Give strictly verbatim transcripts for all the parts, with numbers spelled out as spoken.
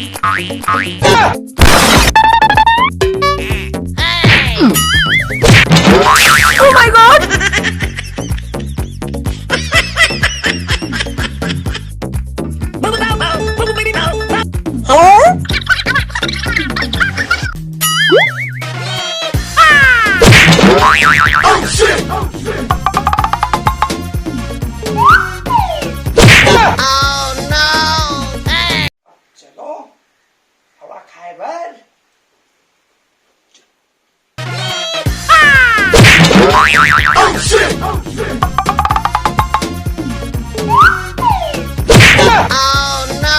Oh my God! Huh? Oh shit! Oh shit! Oh no! चलो, हवा खाए बर। Oh shit! Oh shit! Oh no!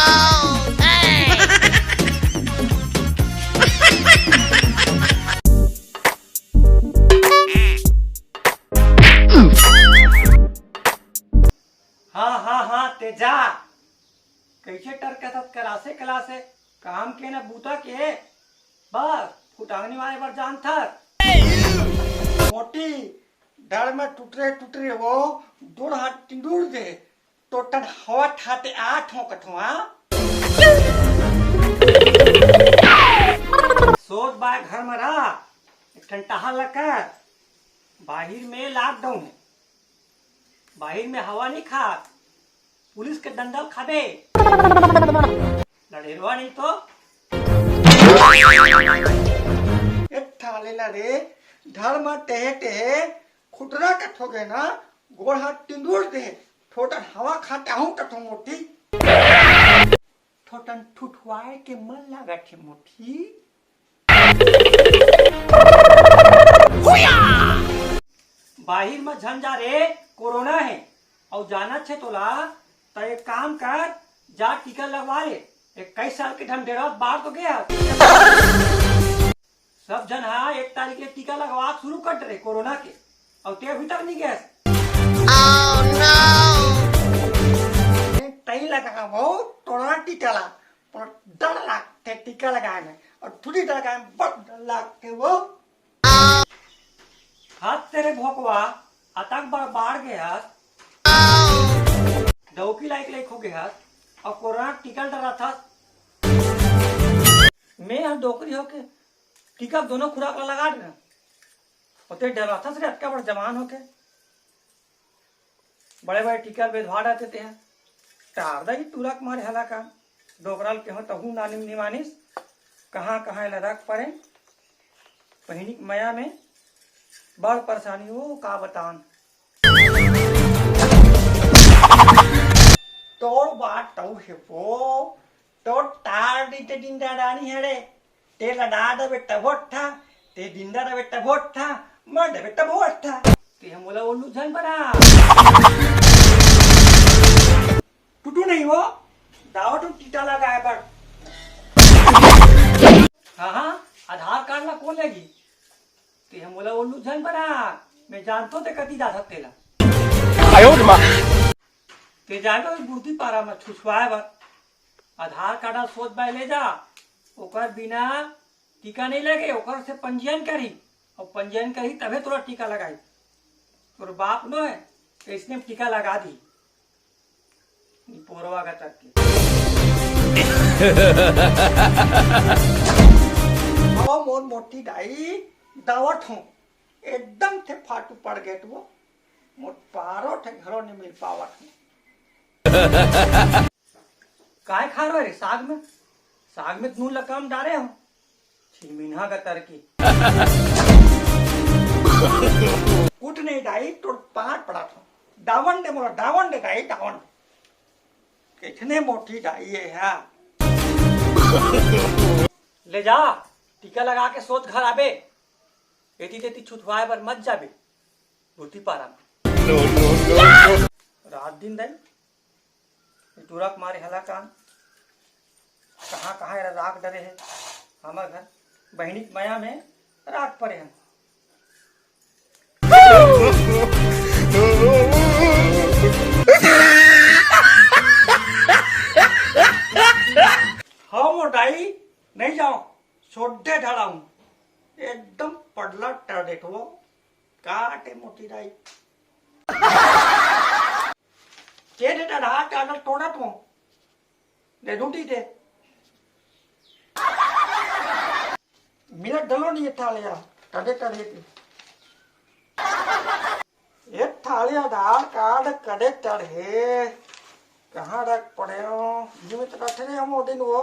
हाँ, हाँ, हाँ, तेजा। कइसे टरकथस कलासे कलासे? काम के न बूता के, बस फुटांगनी मारे बर जानथस। मोटी, डर में टुटरे टुटरे वो, डोड़ हाथ टिंडुर दे, टोटन हवा ठाते आ ठोंकत हो, हाँ? सोच बाय घर में रह, एक ठन टहल ल कर, बाहिर में लॉकडाउन है, बाहिर में हवा नहीं खात, पुलिस के डंडा ल खाबे, लड़ेरवा नहीं तो। ए ठाले ला रे, धर म टेहे टेहे खुटरा कटोगे ना, गोड़ हाथ टिंदुर दे, ठोटन हवा खाटाहूं कठो मोटी। ठोटन ठुठवाए के मन लागत हे मोटी। बाहिर म झन जा रे, कोरोना हे। अउ जानत छे तोला, त एक काम कर, जा टीका लगवा ले। इक्कीस साल के ढंढेरवा बाहर तो गया। सब झन हा एक तारीख ले टीका लगवा शुरू कर डरे कोरोना के, अउ ते अभी तक नहीं गया। तई लगा वो तोरा टीका ला, पर डर लागते टीका लगाए में, अउ थोड़ी डर लगाए में बड़ डर लागते वो। हाथ तेरे भोकवा, अतक बड़ बाढ़ गए हस, डौकी लाइक लाइक हो गए हस, अउ कोरोना टीका डरा था। मैं हर डोकरी होके टीका दोनों खुराक ला लगा डरे, ओते डराथस रे, अतका बड़ जवान होके। बड़े बड़े टीका बेधवा डारथे तेहा। टार दा ही टूरा के मारे हला का। डोकरा ल केहो तहू नानिम निमानिस। कहाँ कहाँ एला रख परे। बहिनी के मया में बड़ परेशानी हो, का बतान। तोर बात तहू हे वो। तोर टार दी ते डिंडा डानी हरे। ते लड़ा देबे तभो ठा, ते डिंडा देबे तभो ठा, मर देबे तभो ठा। ते हम बोला उल्लू झन बना। टुटू नहीं वो, दावा तो टीटा लगाए बर। हाँ, हाँ, आधार कार्ड ला कौन लेगी? ते हम बोला उल्लू झन बना, मैं जानतो ते कती जा सकते ला। आयो रे माँ। ते जाएगा उस बुद्धि पारा में छुछुआए बर। आधार कार्ड ला सोच बाय ले जा, ओकर बिना टीका नहीं लगे, ओकर से पंजीयन करी, अउ पंजीयन करी तभे तोला टीका लगाई। तोर बाप नो है, तो इसने टीका लगा दी। निपोरवा का तक के। ओ मोर मोटी दाई, दावत हूँ, एकदम थे फाटू पड़ गए तू, मोर पारो थे घरों नहीं मिल पावत हूँ। काय खा रहे रे साग में? साग में नून ला कम डारे हो। छिमिनहा का तरकी। उठ नहीं दाई, तोर पाँच पड़ा था। डावन दे मोला, डावन दे दाई, डावन। कितने मोटी दाई है यार। ले जा, टीका लगा के सोच घर आबे। एती तेती छुथवाए बर मत जाबे। भूती पारा में। रात दिन दाई, टूरा के मारे हला कान। कहाँ कहाँ एरा राख डरे है। हमर घर बहिनी के मया में राख परे हैं। हाँ मोर दाई, नहीं जाओ, सोडे ढाला हूँ, एकदम पडला टर्डेट हो। काटे मोटी दाई। तेरे डढ़ा टाडल तोड़ा तू। दे दूटी दे। मिला डलो नहीं ये थाले यार, टडे टडे के। ये थाले आधार कार्ड कदे टडे हे? कहाँ रख पड़े हो? ये में तो रखे रहे हम वो दिन वो।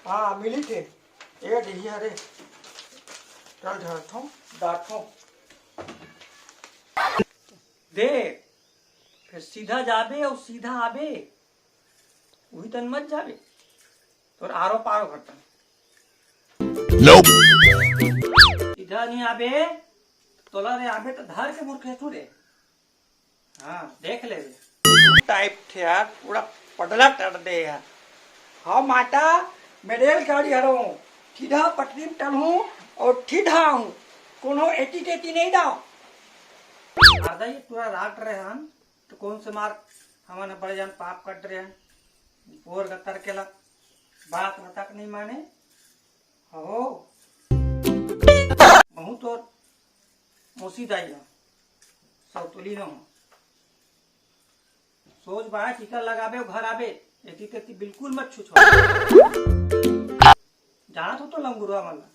हाँ, मिली थे। ये देखिए, अरे। चल, झाड़थों, डांटथों। दे, फिर सीधा जाबे और सीधा आबे। वही तन मत जाबे। तोर आरो पारो करता। सीधा नहीं आबे, तोला रे आबे तो धर के मुर्खे तू रे। हाँ, देख ले रे। टाइप थे यार, पूरा पटला टट दे यार। हाँ माता, मैं रेलगाड़ी हरहूँ, ठिधा पटरी में टलहूँ और ठिधा हूँ, कोनो एटी टेटी नहीं दाव। आधा ये पूरा रात रहे हन, तो कौन से मार हमन बड़े जान पाप कट रहे हन। बोर गतर के ला बात बतक नहीं माने। हो, महू तोर मौसी दाई ला सौतुली न हो। सोच बाय टीका लगाबे, घर आबे, एती तेती बिल्कुल मत छुछो। जानत हो तो लंगुरवा मन ला,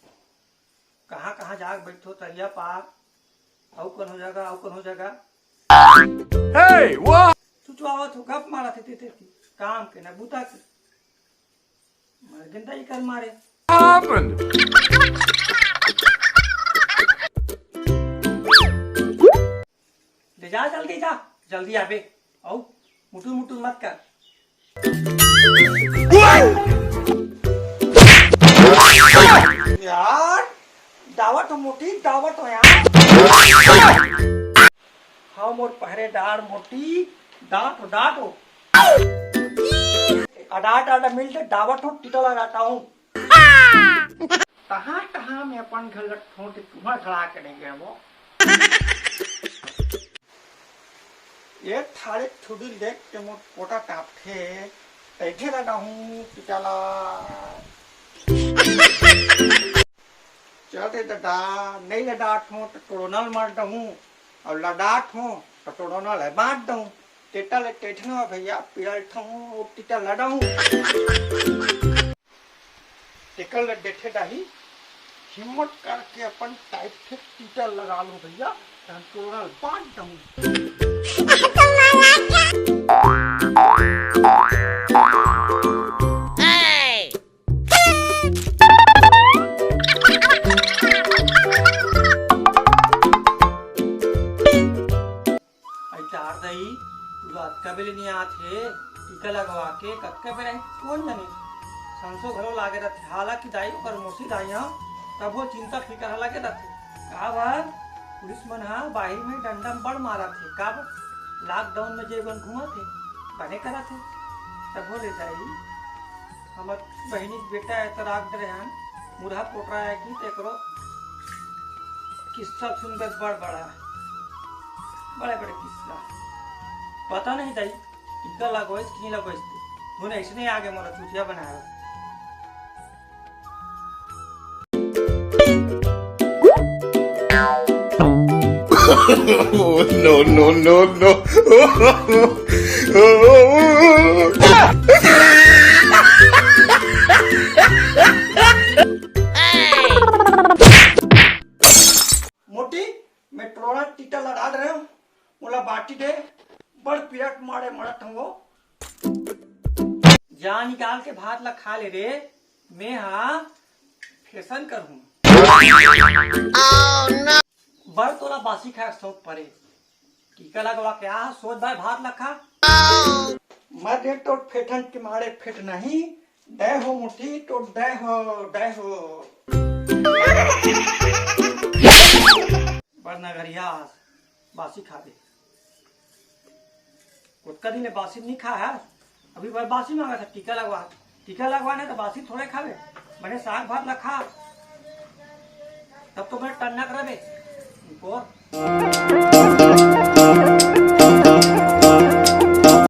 कहाँ कहाँ जाके बैठो तरिया पार, अउ कौन हो जगह, अउ कौन हो जगह। हे, वाह! छुछुआवत हो, गप मारत हे तेती तेती, काम के ना बूता के। मर गेंदा इकर मारे। Happened? ले जा, जल्दी जा, जल्दी आबे। अउ मुटुर मुटुर मत कर। यार, दावत हो मोटी, दावत हो यार। हाँ, मोर पहरेदार मोटी, डांट हो, डांट हो। अडाट आडा मिल के दावत हो, टीका लगाता हूँ। तहाँ, तहाँ मैं अपन घर ला ठोंट के तुम्हार खड़ा के नहीं गया वो। ये थारे ठुडी देख के मोर पोटा कांपथे, तैठे लगा हूँ पिटाला। चल रे दादा, नहीं लडात हूँ तो टोड़ोनल मार दहूँ, और लडात हूँ तो टोड़ोनल है बांट दहूँ। टेटा ले टेठना भैया, पियल ठहूँ, टीटा लड़ा हूँ। तेकर ले देखे डाही, हिम्मत करके अपन टाइट से टीटा लगा लो भैया, तहन तोरा बांट दहूं। अई तार दई, तू तो अतका बेले नइ आत हे, टीका लगवा के कतका बेर आही, कोन जने। संसो घलो लागे रथे, हालांकि दाई ओकर मौसी दाई ह, तभो चिंता फिकर ह लगे रथे। का बर? पुलिस मन ह बाहिर में डंडा म बड़ मारत हे, का बर? लॉकडाउन में जेब घूमत हे, बने करत हे। तभो ले दाई, हमर बहिनी के बेटा ए तो राख दे रहे हन, मुरहा पोटरा आए की, तो एकरो किस्सा सुनबे बड़ बड़ा, बड़े बड़े किस्सा। पता नहीं दाई, टीका लगवाइस कि नहीं लगवाइस ते। तूने ऐसने आगे मोला चूतिया बनाया। No, no, no, no. मोटी, मैं टोला टीटा लड़ा रहे हूँ, मोला बाटी दे, बड़ पीरा के मारे मरत हूँ वो। जा निकाल के भात ला खा ले रे, मैं हा फैशन करहूँ। बड़ तोला बासी खाए के शौक परे। टीका लगवा के आ, सोच भाई भात ला खा। मर रे तोर फेटन के मारे फेट नहीं, दे हो मुठी तो दे हो, दे हो। बड़ नगरिया बासी खाबे। ओतका दिन ले बासी नहीं खा है, अभी भाई बासी मांगा था, टीका लगवा। टीका लगवा नहीं तो बासी थोड़े खाबे, बने साग भात ला खा, तब तो बड़े टन्ना करबे। और